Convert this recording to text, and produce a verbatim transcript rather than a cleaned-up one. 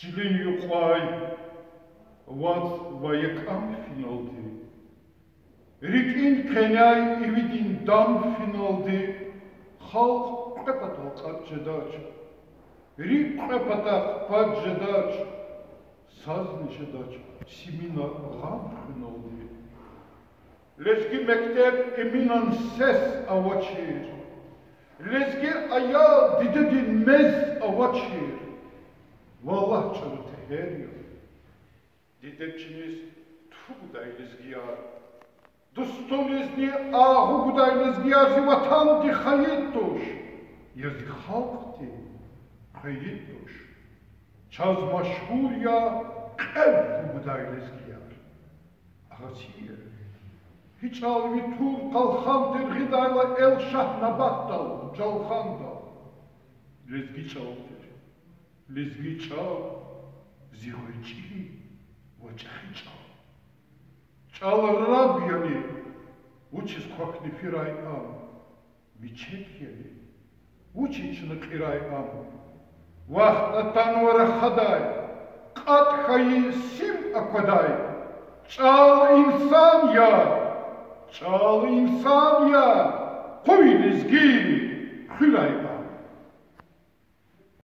Чилин юкьвай вацӀ ва якӀан финалди, рикӀин къеняй ивидин дам финалди, халкь кьве патал кьатӀ жедач, рикӀ кьве патахъ пад жедач, сазни жедач симина гъам хуьналди. Лезги мектеб Эминан сес авачир, лезги аял дидедин мез авачир. Валлагь, чӀуру тегьер я. Дидед чиниз тфу гудай лезгияр, дустунизни агъу гудай лезгияр зи ватанди хайид туш, я зи халкьди хвейид туш. Чаз машгьур я кьве фу гудай лезгияр. Агъатир, гьи чӀал ви тур къалхан тир гъидайла эл Шагьнабатдал, Жалгъандал? Лезги чӀал тир, лезги чӀал, зи гъвечӀи ва чӀехи чӀал. ЧӀал раб яни, вучиз квахьна фирай ам? Мичед яни, вучиз чна кьирай ам? Вахт атанва рахадай, кьатӀ хьайи сим аквадай. ЧӀал инсан я, чӀал инсан я, къуй лезги хуьрай